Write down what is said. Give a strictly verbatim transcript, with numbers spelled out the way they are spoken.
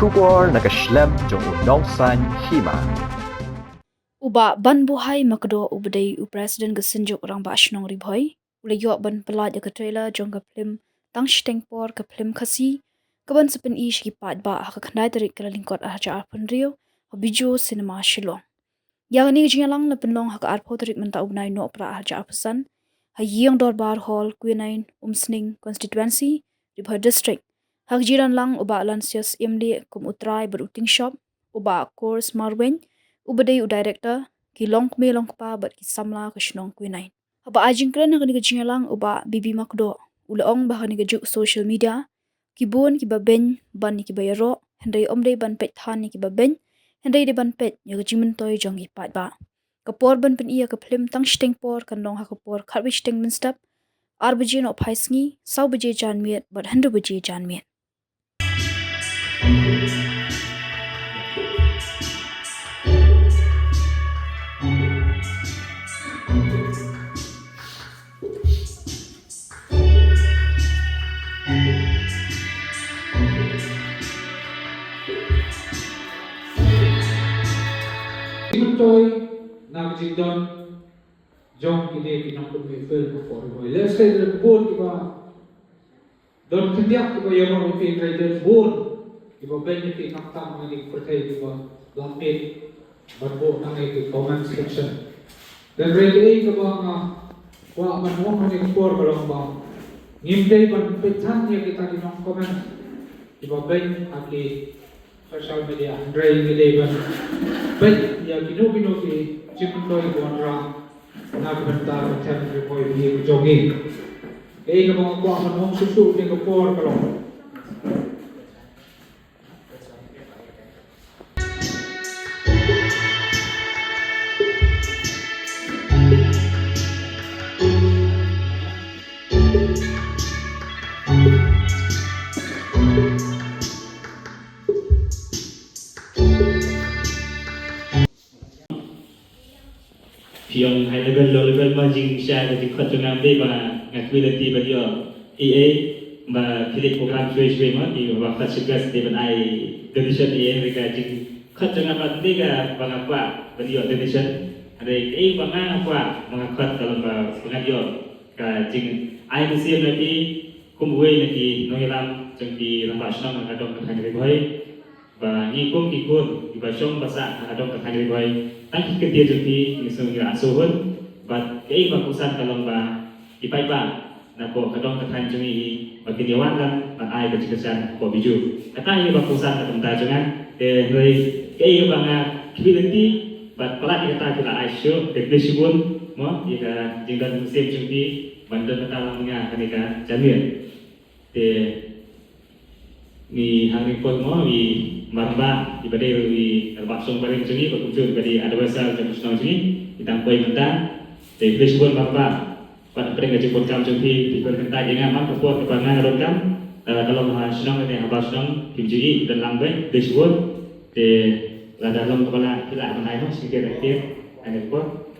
Khubor na ka shlem jong u nongsan hima. U Bah Banbuhai Makdoh uba dei u President ka Synjuk Rangbah Shnong Ri Bhoi u la ïoh ban pyllait ïa ka trailer jong ka phlim Tang Shiteng Por, ka phlim Khasi kaban sa pyni sha ki paidbah ha ka khyndai tarik Kyllalyngkot arhajar arphew hynriew ha Bijou Cinema Shillong. Ïa kane ka jingïalang la pynlong ha ka arphew tarik mynta u bnai Nohprah arhajar arphew san ha Ïing Dorbar Hall, Quinine, Umsning Constituency, Ri Bhoi District. Ha ka jingdon lang u Bah Lansius Iemlieh kum u trai bad u tyngshop, u Bah Kors Marwein uba dei u director, ki longkmie longkpa bad ki samla ka shnong Quinine. Haba ai jingkren ha kane ka jingïalang u Bah B B Makdoh u la ong ba ha kane ka juk social media ki bun kiba beiñ ban ïa kiba ïaroh, hynrei ym dei ban peit than ïa kiba beiñ, hynrei dei ban peit ïa ka jingmyntoi jong ki paidbah. Ka por ban pyni ïa ka phlim Tang Shiteng Por kan long ha ka por khatwei shiteng mynstep, ar baje nohphai sngi, saw baje janmiet bad hynriew baje janmiet. Jingmyntoi na ka jingdon jong kine ki nongpynmih film ha Ri Bhoi. Lehse don bun kiba don khyndiat kiba ïaroh ïa phi, hynrei don bun kiba beiñ ïa phi, khamtam ha kane ka pyrthei kiba la peit bad buh nangne ha ka comment section. Hynrei kaei kaba nga kwah ban ong ha kane ka por ka long ba ngim dei ban peit than ïa kita ki nong comment kiba beiñ ha ki social media, hynrei ngi dei ban peit ïa kino kino ki jingmyntoi kiba wanrah na ka bynta ka them Ri Bhoi Ri jong ngi. Kaei kaba nga kwah ban ong shuh shuh ha kane ka por ka long, phi ong high level, low level, ma jingshisha ka jingkhot jong nga ym dei ba nga kyrpad lynti ban ïoh ei ei, ba phi leit program shwei shwei, ma ki ba khot sha guest dei ban ai donation ei ei, hynrei ka jingkhot jong nga pat ym dei ka ba nga kwah ban ïoh donation. Hynrei kaei ba nga kwah ba nga khot ka long ba ngan ïoh ka jingai mynsiem na phi kum uwei na ki nongïalam jong ki rangbah shnong ha ka dong ka thaiñ Ri Bhoi. Ba ngi kum ki khun kiba shong ba sah ha ka dong ka thaiñ Ri Bhoi, tang ki kyntien jong phi ngi sngew ngi la sngewhun. Bad kaei ba kongsan ka long ba ki paidbah na ka dong ka thaiñ jong ngi ba kin ïa wan ban ai ka jingkyrshan hapoh Bijou. Kata ïa ba kongsan ka bynta jong nga. Te hynrei kaei ba nga kyrpad lynti bad palat ïa kata phi la ai shuh, te khublei shibun mo ïa ka jingdon mynsiem jong phi ban don bynta lang bad nga ha kane ka janmiet. Te ngi hangne poi mo ïa i Bah Rangbah, iba dei ruh i Rangbah Shnong barim jong ngi, bad kumjuh iba dei advisor jong ka shnong jong ngi, i dang poi mynta. Te khublei shibun Bah Rangbah bad hapdeng ka jingpyrkhat jong phi, phi pynmynta ïa nga man ka por kaba nga nga donkam, lada ka long ha shnong ne ha bar shnong, phim ju ïohi, don lang beit, khublei shibun. Te lada long kaba lah phi lah ban ai mo, shim kyrkieh hangne ka por.